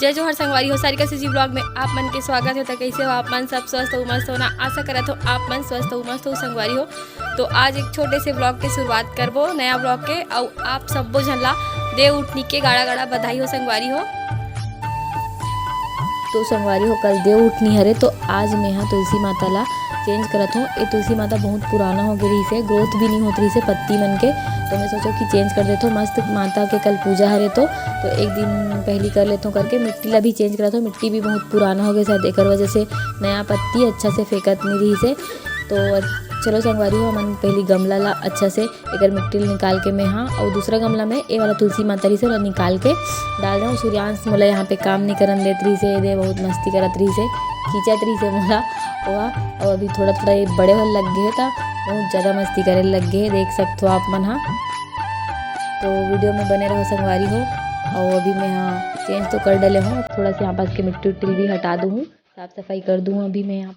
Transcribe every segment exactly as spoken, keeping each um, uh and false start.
जय जोहार संगवारी हो, सारिका सीजी ब्लॉग में आप मन के स्वागत हे। त कइसे हो आप मन? सब स्वस्थ हो, मस्त हो ना? आशा करत हो आप मन स्वस्थ हो, मस्त हो संगवारी हो। तो आज एक छोटे से ब्लॉग के शुरुआत करबो, नया ब्लॉग के। अउ आप सब्बो झन ला देव उठनी के गाड़ा गाड़ा बधाई हो संगवारी हो। तो संगवारी हो, कल देव उठनी हरे, तो आज मेंहा तुलसी माता ला चेंज करत हों। ए तुलसी माता बहुत पुराना हो गे रहिसे, ग्रोथ भी नहीं होत रहिसे पत्ती मन के, तो मैं सोचो कि चेंज कर देथों। मस्त माता के कल पूजा हरे, तो तो एक दिन पहली कर लेथों करके मिट्टी ला भी चेंज करत हों। मिट्टी भी बहुत पुराना हो गे, शायद एकर वजह से नया पत्ती अच्छा से फेंकत नहीं रहिसे। तो चलो संगवारी हो, हमन पहली गमला ला अच्छा से एकर मिट्टी ल निकाल के मेंहा, अउ दूसरा गमला में ए वाला तुलसी माता रहिसे, ओला निकाल के डाल देंव। सूर्यांश मोला यहाँ पे काम नहीं करन देत रहिसे, एदे बहुत मस्ती करत रहिसे, खींचत रहिसे मोला ओहा। अउ अभी थोड़ा थोड़ा ये बड़े होए लग गे हे, त बहुत ज़्यादा मस्ती करे लग गे हे, देख सकथो आप मन हा। तो वीडियो में बने रहो संगवारी हो। अउ अभी मेंहा चेंज तो कर डले हों, थोड़ा सा यहाँ पास के मिट्टी उट्टी भी हटा दूँ, साफ सफाई कर दूँ अभी मैं यहाँ।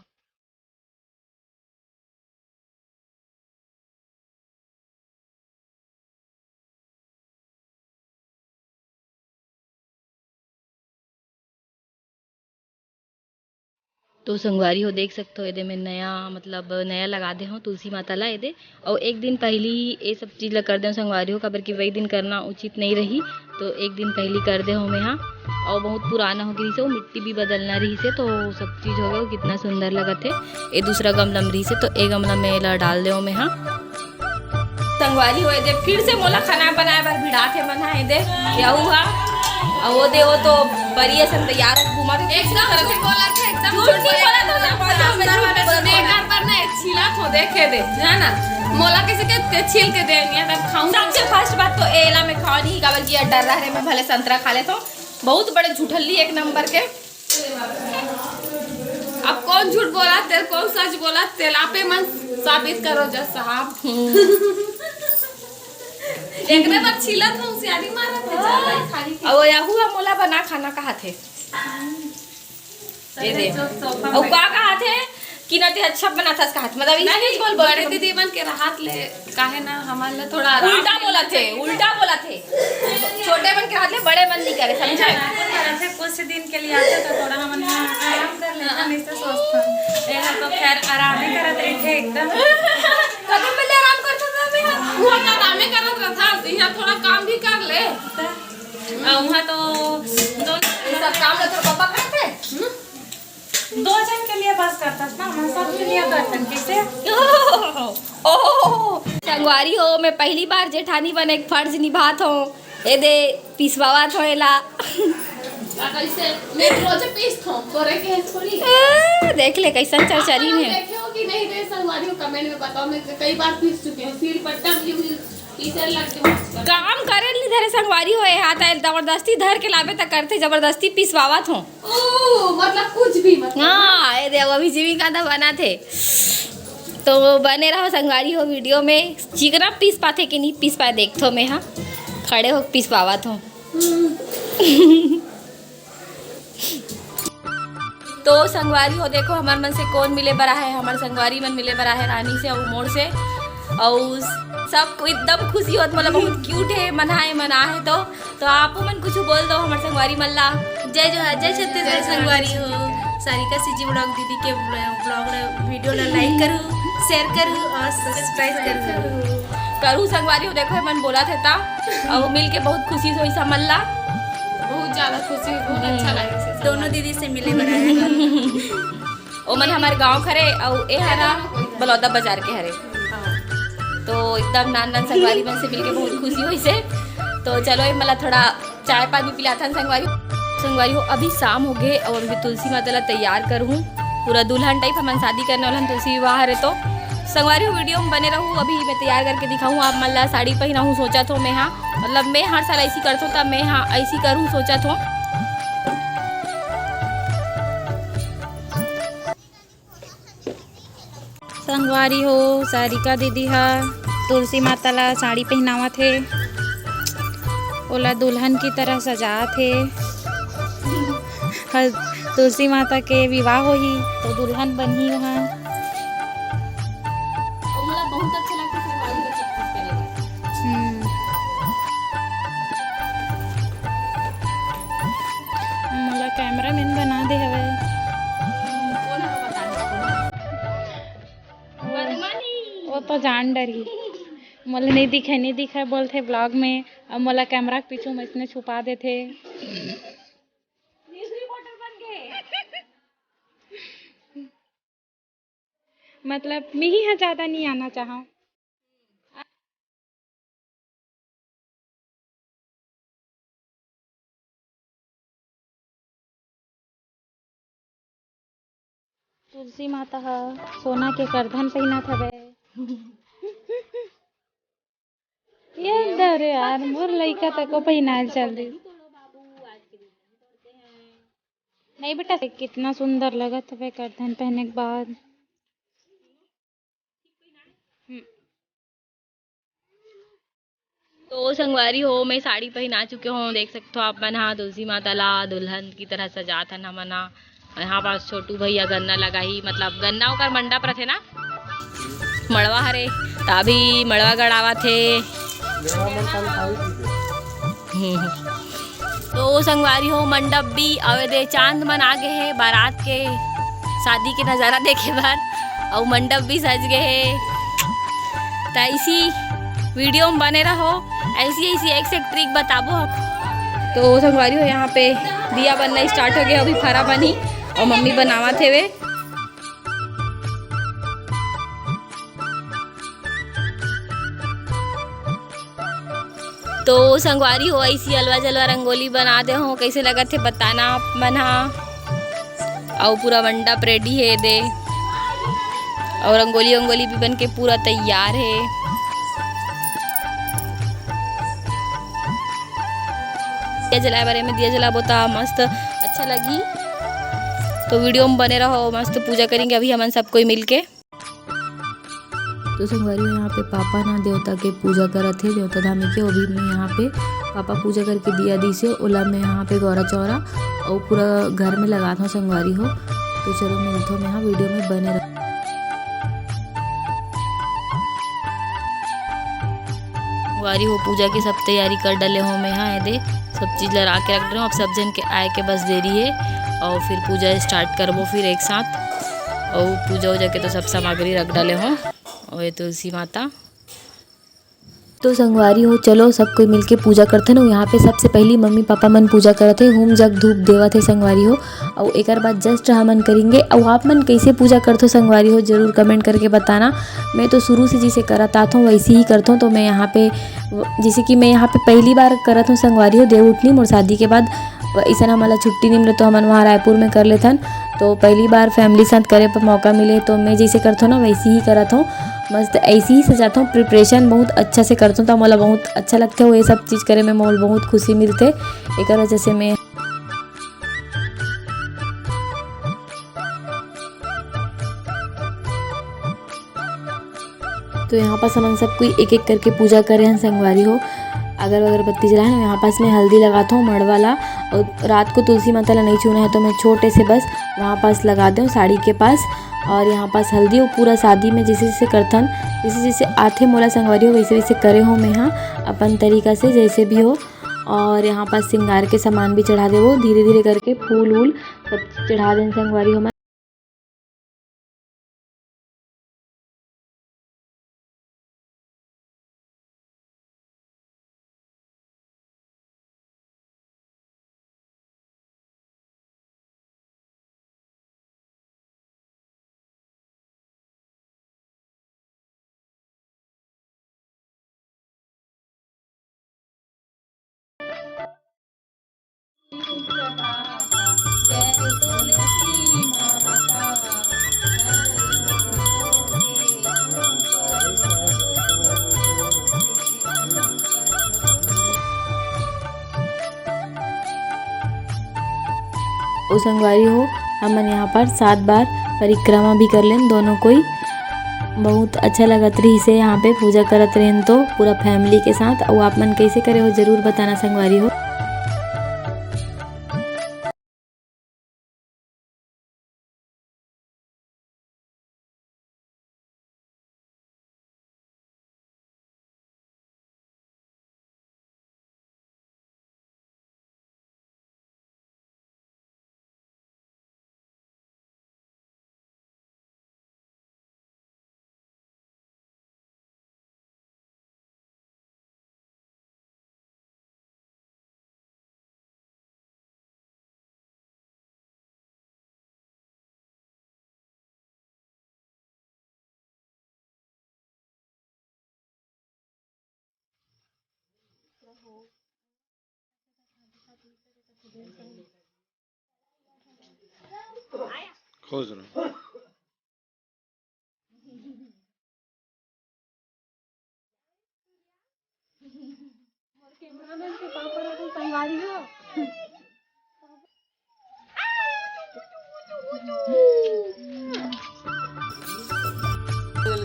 तो संगवारी हो, देख सकथो, एदे में नया, मतलब, नया लगा दे हों तुलसी माता ला एदे। अउ एक दिन पहली ही ए सब चीज ला कर दे हों संगवारी हो, काबर कि वही दिन करना उचित नहीं रही, तो एक दिन पहली कर दे हों मेंहा। अउ बहुत पुराना हो गे रहिसे, वो मिट्टी भी बदलना रहिसे, तो सब चीज हो गे, कितना सुंदर लगत हे। ए दूसरा गमला में रहिसे, तो ए गमला में एला डाल दे हों मेंहा। संगवारी हो, एदे फिर से मोला खाना बनाए बर भिड़ाथे मन हा, एदे, यहू हा। अउ ओ दे, वो तो परी असन तैयार हो घूमत हे। एकदम झूठ बोलत हे, एकदम झूठ झूठ नहीं बोलत हे, बोलत हे, एकदम झूठ बोलत हे। मैं एकर बर ना एक छीलत हों, देखे दे, जाना। मोला कइसे के, के छील के दे, नहीं तब खाऊं। सबसे फर्स्ट बात तो एला मैं खावा नहीं, काबर कि डर रहा रे, मैं भले संतरा खा लेथों। बहुत बड़े झूठल्ली एक नंबर के। अब कौन झूठ बोला, तेरे कौन सच बोला, तेल आपे मन साबित करो जज साहब। एकरे बर छीलत हों, होशियारी मारत हे, ज्यादा ही खाली। अब यहू ह मोला बना खाना कहाथे। ये दे। अउ का कहाथे कि ना ते अच्छा बनाथस कहाथे, मतलब, इस नहीं, चीज बोल, बोल बड़े के दीदी मन के रहत ले काहे ना हमन ला थोड़ा आराम उल्टा मिलना बोलथे, चाहिए। उल्टा बोलथे। छोटे मन के रहत ले बड़े मन नहीं करे, समझे? करथे, कुछ दिन के लिए आथे तो थोड़ा हमन आराम कर लेथन, हाँ। ऐसे सोचथन। ये तो खैर आराम ही करत रहिथे एकदम। कदम पहले आराम करता था मैं। वो तो आरामे करत रहता, यहाँ थोड़ा काम भी कर ले। अउ वहाँ तो दोनों ये सब काम ला तोर पापा करथे? हम्म? दो जन के लिए बस करथस ना, हमन सब के लिए करथन, कइसे? ओह, संगवारी हो, मैं पहली बार जेठानी बने के फर्ज निभात हों। ए दे, पिसवावत हों एला। आ, कइसे? मैं रोज पीसत हों, तोरे के थोड़ी। ए, देख ले, कइसन चरचरी आप लोग में। देखे हो कि नहीं रे संगवारी हो, comment में बताओ। मैं कई बार पीस चुकी हूँ, सिलपट्टा भी पीसे लग के मस्त कर। काम करे नहीं धरे संगवारी हो, ए हाथ आए, जबरदस्ती धर के लाबे त करथे, जबरदस्ती पिसवावत हों। ओ, मतलब कुछ भी, मतलब। हाँ, ये देखो, अभी जीविका तो बनाथे। तो बने रहो संगवारी हो वीडियो में। चिकना पीस पाथे कि नहीं पीस पाए, देखथों मैं, हाँ। खड़े हो पीस पावत हों। हम्म। तो संगवारी हो, देखो, हमर मन से कौन मिले बर आहे, हमर संगवारी मन मिले बर आहे रानी से अउ मोर से। अउ सब एकदम खुशी होत, मतलब, बहुत क्यूट हे, मन आहे, मन आहे तो तो आपो मन कुछ बोल दो हमर संगवारी मन ला। जय जोहार, जय छत्तीसगढ़ संगवारी हो। सारिका सीजी ब्लॉग दीदी के ब्लॉग ला, वीडियो ला लाइक करू, शेयर करू अउ सब्सक्राइब करू। करू संगवारी हो, देखो, मन बोलथे ता, अउ मिल के बहुत खुशी होइस हमन ला। बहुत ज्यादा खुशी, बहुत अच्छा लगे। दोनों दीदी से मिले बर आए। ओमन हमर गांव के हरे अउ ए हरा बलौदा बाजार के हरे। हाँ। तो एकदम नान नान संगवारी मन से मिलके बहुत खुशी होइस हे। तो चलो, ए मला थोड़ा चाय पानी पिलाथन संगवारी। संगवारी हो, अभी शाम हो गे अउ अभी तुलसी माता ला तैयार करहूँ। पूरा दुल्हन टाइप हमन शादी करने वाला हन, तुलसी विवाह हरे। तो संगवारी हो, वीडियो में बने रहू, अभी मैं तैयार करके दिखाहूँ आप मन ला। साड़ी पहिनाहूँ सोचत हों मैं, हाँ, मतलब, मैं हर साल ऐसी करत हों, तब मैं, हाँ, ऐसी करूँ सोचत हों। संगवारी हो, सारिका दीदी हा तुलसी माता ला साड़ी पहनावत हे, ओला दुल्हन की तरह सजात हे। हर तुलसी माता के विवाह होही तो दुल्हन बनही वहाँ। हम्म। कैमरामैन बना दे हवे। वो तो जान डरही, मोला नहीं दिखे, नहीं दिखे बोलथे vlog में, अब मोला कैमरा के पीछू में इसने छुपा देथे। मतलब, मिही ह ज्यादा नहीं आना चाहा। तुलसी माता ह सोना के करधन पहिनत हवे। ये दरे यार, मोर लइका तको पहिनाए चल दे। नहीं बेटा, कितना सुंदर लगत हवे करधन पहने के बाद। हम्म। तो संगवारी हो, मैं साड़ी पहिना चुके हूँ, देख सकते हो आप मन हा तुलसी माता ला दुल्हन की तरह सजात हन हमन हा। और यहाँ पास छोटू भैया गन्ना लगाही, मतलब गन्ना ओकर मंडप रथे ना, मड़वा हरे, त अभी मड़वा गड़ावत हे। हम्म। तो संगवारी हो, मंडप भी अवे दे, चांद मन आ गे हे बारात के शादी के नजारा देखे बर, अउ मंडप भी सज गे हे। त इसी वीडियो में बने रहो, ऐसी ऐसी एक से एक ट्रिक बताबो हम। तो संगवारी हो, यहाँ पे दिया बनना स्टार्ट हो गया, अभी फरा बनी और मम्मी बनावत हेवे। तो संगवारी हो, ऐसी अलवा जलवा रंगोली बना दे हो, कैसे लगत हे बताना आप मन हा। अउ पूरा मंडप रेडी हे दे, अउ रंगोली वंगोली भी बन के पूरा तैयार हे। दिया जलाए बारे में दिया जलाबो ता मस्त अच्छा लगी, तो वीडियो में बने रहो, मस्त पूजा करेंगे अभी हमन सब कोई मिलके। तो संगवारी हो, यहाँ पे पापा ना देवता के पूजा करत हे, देवता धामी के, वो भी मैं यहाँ पे पापा पूजा करके दिया दीसे, ओला मैं यहाँ पे गौरा चौरा और पूरा घर में लगात हूँ संगवारी हो। तो चलो मिलत हूँ मैं यहाँ वीडियो में बने रहो। संगवारी हो, पूजा की सब तैयारी कर डले हो मैं यहाँ, ये दे सब चीज लगा के रख डले हो। अब सब जन के आए के बस देरी है और फिर पूजा स्टार्ट करबो फिर एक साथ। और पूजा वूजा के तो सब सामग्री रख डाले हो। और ये तुलसी माता। तो संगवारी हो, चलो सब कोई मिलके पूजा करथन। अउ यहाँ पे सबसे पहली मम्मी पापा मन पूजा करत हे, हूम जग धूप देवत हे संगवारी हो। अउ एकर बाद जस्ट हमन करेंगे। अउ आप मन कैसे पूजा करथो संगवारी हो, जरूर कमेंट करके बताना। मैं तो शुरू से जैसे करत आत हूँ वैसे ही करत हूँ। तो मैं यहाँ पे, जैसे कि मैं यहाँ पे पहली बार करत हूँ संगवारी हो, देव उठनी मोर शादी के बाद ऐसन हमन ला छुट्टी नहीं मिले, तो हमन वहाँ रायपुर में कर लेथन। तो पहली बार फैमिली साथ करे पर मौका मिले, तो मैं जैसे करत हूँ ना, वैसे ही करत हूँ। मस्त ऐसे ही सजात हूँ, प्रिपरेशन बहुत अच्छा से करत हूँ, तो मोला बहुत अच्छा लगथे। वो ये सब चीज़ करे में मोला बहुत खुशी मिलथे, एकर वजह से मैं तो यहाँ पास हमन सब कोई एक एक करके पूजा करे हन संगवारी हो। अगर अगरबत्ती जलाए हन, यहाँ पास में हल्दी लगात हूँ मड़वा ला, और रात को तुलसी माता ला नहीं छूना है, तो मैं छोटे से बस वहाँ पास लगा दें साड़ी के पास। और यहाँ पास हल्दी, वो पूरा शादी में जैसे जैसे करथन, जैसे जैसे आथे मोला संगवारी हो, वैसे वैसे करे हो मैं हाँ अपन तरीका से, जैसे भी हो। और यहाँ पास श्रृंगार के सामान भी चढ़ा देवो, धीरे धीरे करके फूल वूल सब चढ़ा दें संगवारी हो। ओ संगवारी हो, हमन यहाँ पर सात बार परिक्रमा भी कर लेन दोनों कोई। बहुत अच्छा लगत रहिस हे यहाँ पे पूजा करत रहेन तो पूरा फैमिली के साथ। अउ आप मन कैसे करे हो, जरूर बताना संगवारी हो। खुश रहो।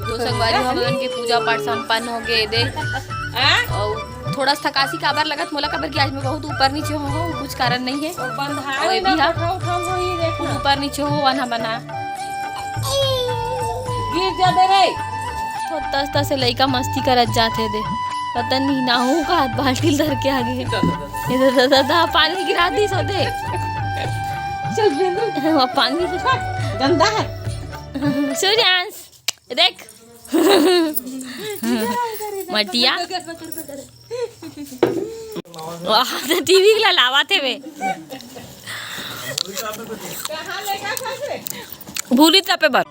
तो संगवारी हो, हमन के पूजा पाठ संपन्न हो गए दे। हाँ? और थोड़ा सा थकासी काबर लगत मोला, काबर कि आज मैं बहुत ऊपर नीचे हो, हो कुछ कारण नहीं है। और बंधाए और ना, भी हाँ। उठाओ, उठाओ, वो ये देखो। ऊपर नीचे हो, आना बना। गिर जाबे रे। तो तस तस से लइका मस्ती करत जात हे दे। पता नहीं ना हो का हाथ बाल्टी धर के आगे। ये तो दादा, दादा, पानी गिरा दी सो दे। चल बेंदू। वो पानी गंदा है। सूर्यांश, देख। मटिया। वाह, तो टीवी ला लावा थे वे। भूली तपे बर।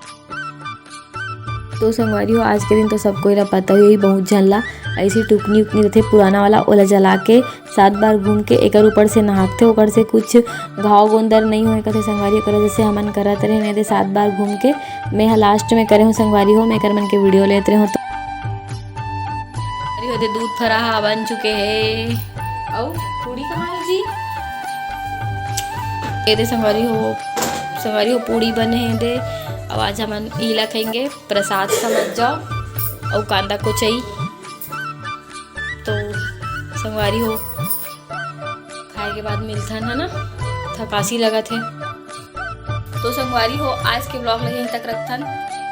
तो संगवारी हो, आज के दिन तो सब कोई ला पता ही, बहुत झन ला ऐसी टुकनी उकनी रथे पुराना वाला, ओला जला के सात बार घूम के एकर ऊपर से नहाकथे, ओकर से कुछ घाव गोंदर नहीं होए कथे संगवारी, ओकर वजह से हमन करत रहे, नहीं ते सात बार घूम के मैं ह लास्ट में करे हूँ संगवारी हो, मैं एकर मन के वीडियो लेत रहे हूँ। तो संगवारी हो, दे दूध फरा हा बन चुके हे। अउ पूड़ी कहाँ है जी? ये दे संगवारी हो, संगवारी हो, पूड़ी बने हैं दे। अब आज हमन इला खाएंगे, प्रसाद समझ जाओ। अउ कांदा कोचई। तो संगवारी हो, खाए के बाद मिलथन, है ना? थकासी लगत है। तो संगवारी हो, आज के ब्लॉग ला यहीं तक रखथन।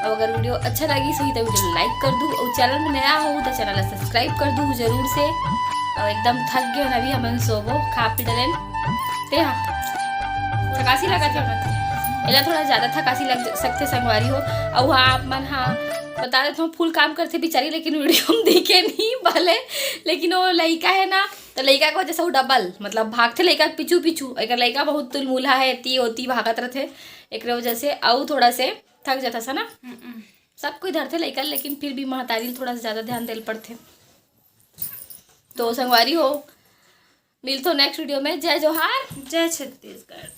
अब अगर वीडियो अच्छा लगी सही तो वीडियो लाइक कर दू, और चैनल में नया हो तो चैनल ला सब्सक्राइब कर दू जरूर से, और एकदम थक गए अभी हमन, सोबो, खा पी डरेन। ते हाँ, थकासी लगत है, एला थोड़ा ज्यादा थकासी लग सकथे संगवारी हो। और हाँ, आप मन, हाँ, बता देत हूँ, फुल काम करथे बेचारी, लेकिन वीडियो में दिखे नहीं भले, लेकिन वो लइका है ना, तो लइका को जैसे वो डबल, मतलब, भागथे लइका पीछू पीछू। एकर लइका बहुत तुलमुला है, एती ओती भागत रथे, एकरे वजह से अउ थोड़ा से थक जाथस ना। सब कोई धरथे लइका, लेकिन फिर भी महतारी ल थोड़ा सा ज्यादा ध्यान देल पड़थे। तो संगवारी हो, मिलथो नेक्स्ट वीडियो में। जय जोहार, जय छत्तीसगढ़।